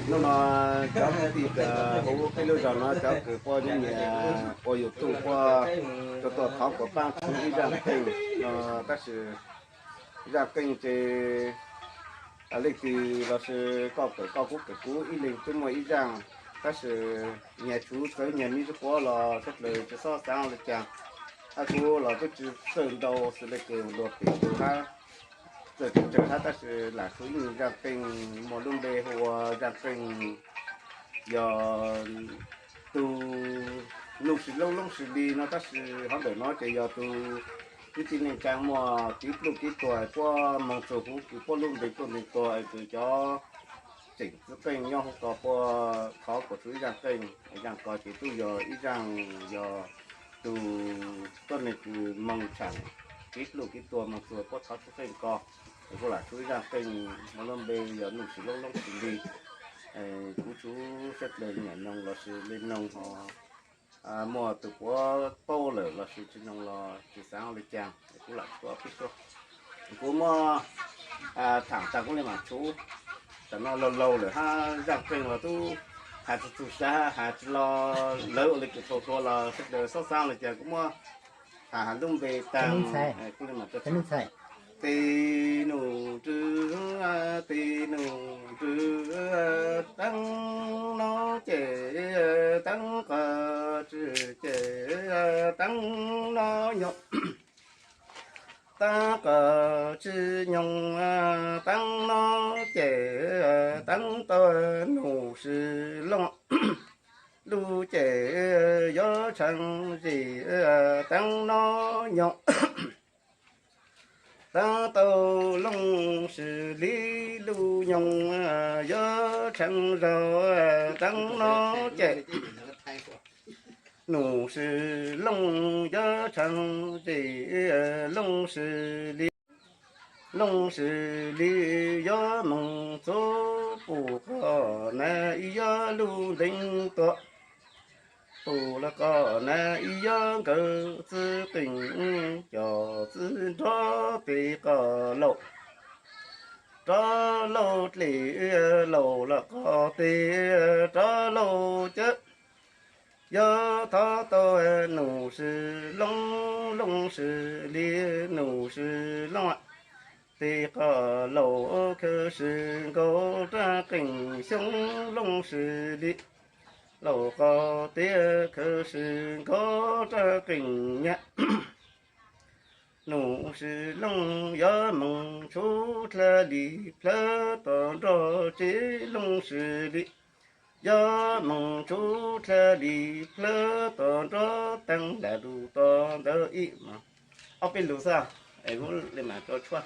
Hnub no cov kwv tij huv peb lub zos no cov kws poj niam ua YouTube puab tuaj thov kuas paab tshuav ib zaaj qeej no, tab sis zaaj qeej ces leej twg los sis koj kawm koj, kuv kawm kuv, ib leeg twb muaj ib zaaj, tab sis nyias tshuav txawv nyias me ntsis quav los sawv dlawg tsi xob xaav le caag. Hab kuv los tub tsi txawj ntau xws le kws luag pem tug hab txawj tsi tsawg hab, tab sis lam tshuav ib zaaj qeej muaj lub npe hu ua zaaj qeej yog tug Nuj Sis Loob Loob Sis Lis no, tab sis hov ntawm no ces yog tug kwv tij neej tsaa muaj kev pluj kev tuag puab moog txug huv kws puab lub npe tuaj npe tuag es kws cov tseem txwv qeej nyob huv ko puab thov kuas tshuav ib zaaj qeej. Zaaj ko ces tub yog ib zaaj yog tug tuab neeg kws moog tshaam kev pluj kev tuag moog txug puab thov tshuav qeej ko. Es kuv lam tshuav ib zaaj qeej muaj lub npe yog Nuj Sis Loob Loob Sis Lis. Kuv tshuav sawv dlawg nyiam noog los sis le noog ho muaj tug puab paub lawm los sis tsi noog los tsi xaav le caag, kuv lam tshuav peb suab. Kuv muab thaam taag kuv le maam tshuav. Tam no laug laug lawm hab zaaj qeej los tub has tsi txug sab, has tsi los lawv ua le kws thaus tua los sawv dlawg xob xaav le caag, kuv muab has has lub npe taag. Kuv le maam Tes Nuj Ntsws, Tes Nuj Ntsws, taab no ces taab qas tsi ces taab no nyoog, taab qas tsi nyoog, taab no ces taab tau Nuj Sis Looj, lub ces yuav tshee zim, taab no nyoog, taab tau Looj Sis Lis, lub nyoog yuav tshee zaug, taab no ces Nuj Sis Looj yuav tshee zim, Looj Sis Lis, Looj Sis Lis yuav moog txug pum qos na ib yuav lub ntees tuaj, pum los qos na ib yuav nkawd txwv qeej, cov txwv nrov tes qos laus, rov laus dlej laus los qos tes, rov laus cawv. Yuav thov tau Nuj Sis Looj, Looj Sis Lis, Nuj Sis Looj, tes qos laus khawv sib nkaus rab qeej xyoob, Looj Sis Lis, laus qos tes khawv sib nkaus rab qeej nyab. Nuj Sis Looj yuav moog tshuv dlha li plawg tom nrog tsev, Looj Sis Lis yuav moog tshuv dlha li plawg tom nrog teeb lam lug tom ntawd ib mos. Ob peb lug xwb, es kuv le maam rau tshuab.